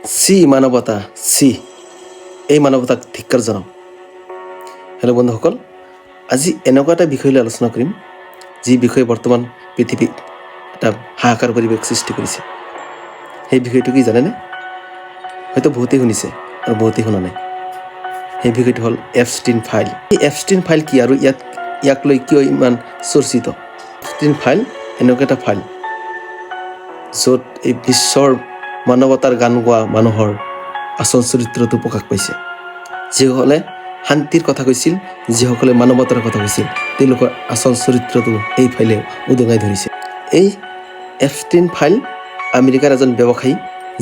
C মানৱতা, C! এই মানৱতাক ধিক্কাৰ জনাওঁ। হেল্ল' বন্ধুসকল, আজি এনেকুৱা এটা বিষয় লৈ আলোচনা কৰিম, যি বিষয়ে বৰ্তমান পৃথিৱীত এটা হাহাকাৰ পৰিৱেশ সৃষ্টি কৰিছে। সেই বিষয়টো কি জানেনে? হয়তো বহুতেই শুনিছে আৰু বহুতেই শুনা নাই। সেই বিষয়টো হ'ল এপষ্টিন ফাইল। এই এপষ্টিন ফাইল কি আৰু ইয়াক লৈ কিয় ইমান চৰ্চিত? এপষ্টিন ফাইল এনেকুৱা এটা ফাইল, য'ত এই বিশ্বৰ মানৱতাৰ গান গোৱা মানুহৰ আচল চৰিত্ৰটো প্ৰকাশ পাইছে। যিসকলে শান্তিৰ কথা কৈছিল, যিসকলে মানৱতাৰ কথা কৈছিল, তেওঁলোকৰ আচল চৰিত্ৰটো এই ফাইলে উদঙাই ধৰিছে। এই এপষ্টিন ফাইল আমেৰিকাৰ এজন ব্যৱসায়ী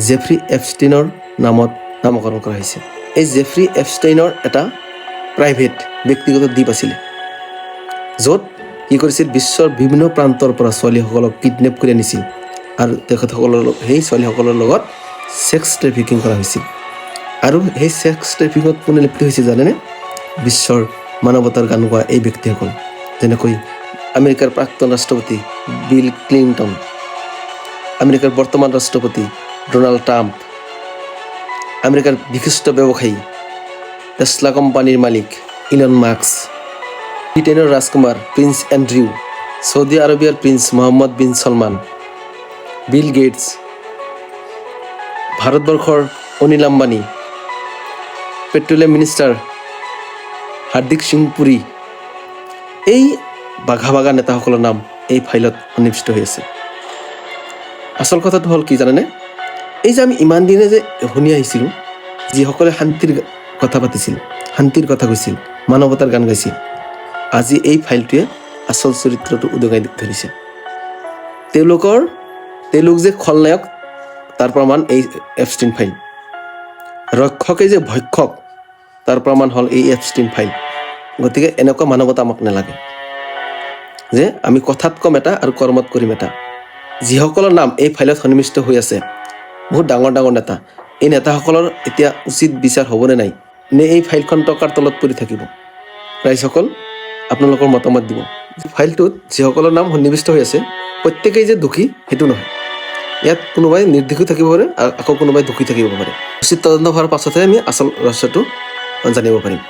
জেফ্ৰি এপষ্টিনৰ নামত নামকৰণ কৰা হৈছে। এই জেফ্ৰি এপষ্টাইনৰ এটা প্ৰাইভেট ব্যক্তিগত দ্বীপ আছিলে, য'ত কি কৰিছিল? বিশ্বৰ বিভিন্ন প্ৰান্তৰ পৰা ছোৱালীসকলক কিডনেপ কৰি আনিছিল আৰু সেই ছোৱালীসকলৰ লগত ছেক্স ট্ৰেফিকিং কৰা হৈছিল। আৰু সেই ছেক্স ট্ৰেফিকিঙত কোনে লিপ্ত হৈছে জানেনে? বিশ্বৰ মানৱতাৰ গান গোৱা এই ব্যক্তিসকল, যেনেকৈ আমেৰিকাৰ প্ৰাক্তন ৰাষ্ট্ৰপতি বিল ক্লিণ্টন, আমেৰিকাৰ বৰ্তমান ৰাষ্ট্ৰপতি ড'নাল্ড ট্ৰাম্প, আমেৰিকাৰ বিশিষ্ট ব্যৱসায়ী, টেছলা কোম্পানীৰ মালিক ইলন মাস্ক, ব্ৰিটেইনৰ ৰাজকুমাৰ প্ৰিন্স এণ্ড্ৰিউ, ছৌদি আৰবিয়াৰ prince Mohammed bin Salman, Bill Gates, ভাৰতবৰ্ষৰ অনিল আম্বানী, পেট্ৰলিয়াম মিনিষ্টাৰ হাৰ্দিক সিং পুৰী। এই বাঘা বাঘা নেতাসকলৰ নাম এই ফাইলত সন্নিৱিষ্ট হৈ আছে। আচল কথাটো হ'ল কি জানেনে? এই যে আমি ইমান দিনে যে শুনি আহিছিলোঁ, যিসকলে শান্তিৰ কথা পাতিছিল, শান্তিৰ কথা কৈছিল, মানৱতাৰ গান গাইছিল, আজি এই ফাইলটোৱে আচল চৰিত্ৰটো উদঙাই ধৰিছে। তেওঁলোক যে খলনায়ক, তাৰ প্ৰমাণ এই এপষ্টিন ফাইল। ৰক্ষকে যে ভক্ষক, তাৰ প্ৰমাণ হ'ল এই এপষ্টিন ফাইল। গতিকে এনেকুৱা মানৱতা আমাক নালাগে যে আমি কথাত কম এটা আৰু কৰ্মত কৰিম এটা। যিসকলৰ নাম এই ফাইলত সন্নিৱিষ্ট হৈ আছে, বহুত ডাঙৰ ডাঙৰ নেতা, এই নেতাসকলৰ এতিয়া উচিত বিচাৰ হ'বনে নাই, নে এই ফাইলখন টকাৰ তলত পৰি থাকিব? ৰাইজসকল, আপোনালোকৰ মতামত দিব। ফাইলটোত যিসকলৰ নাম সন্নিৱিষ্ট হৈ আছে, প্ৰত্যেকেই যে দোষী সেইটো নহয়। ইয়াত কোনোবাই নিৰ্দোষী থাকিব পাৰে আৰু আকৌ কোনোবাই দোষী থাকিব পাৰে। উচিত তদন্ত হোৱাৰ পাছতহে আমি আচল ৰহস্যটো জানিব পাৰিম।